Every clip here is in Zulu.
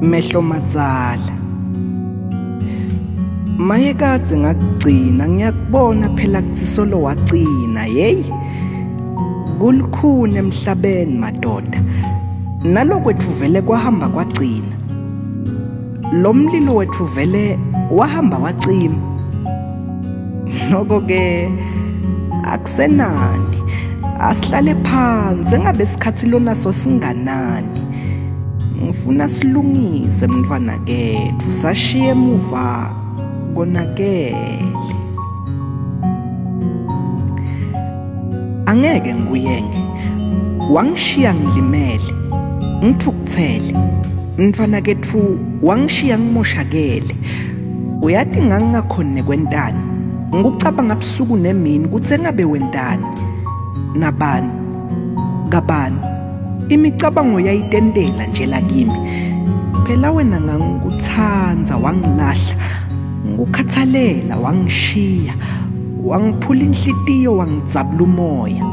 Mehlo madzala. Maye kadze ngakugcina ngiyakubona phela kuthi solo wagcina hey. Kulukhuni emhlabeni madoda. Nalokwethu vele kwahamba kwagcina. Lo mlilo wethu vele wahamba wacima. Noko ke akusenani. Asihlale phansi engabe isikhathi lona so singanani. Ngifuna silungise mntwana kethu sashiye emuva konakele. Angeke ngikuyenge. Wangishiya ngilimele, ngithukuthele. Mntwana kethu wangishiya ngimoshakele. Uyathi ngangingakhoni kwentani. Ngikucabanga busuku nemini kuthe ngabe wentani. Nabani kabani. Imicabango yayitentela nje la kimi. Phela wena ngangikuthanda wangilahla, ngikukhathalela wangishiya, wangiphula inhlitiyo wangidzabula umoya.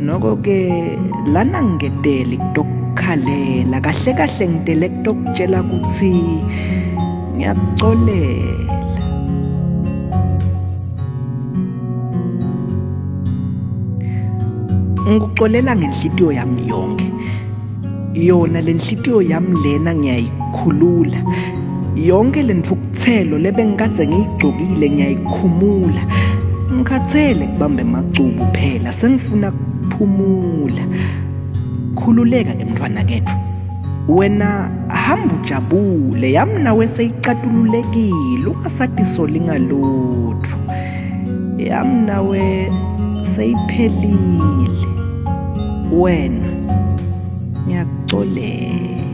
Noko ke lana ngingeteli kutokukhalela, kahle kahle ngitele kutokutshela kutsi ngiyakucolela. Ngikucolela ngenhlitiyo yami yonke. Yona lenhlitiyo yami lena ngiyayikhulula. Yonke lentfukutselo lebengikadze ngiyigcokile ngiyayikhumula. Ngikhathele kubamba emacubu phela sengifuna kuphumula. Khululeka ke mntwana kethu. Wena hamba ujabule yami nawe seyicatululekile ungasatisoli ngalutho. Yami nawe seyiphelile. Wena ngiyakucolela.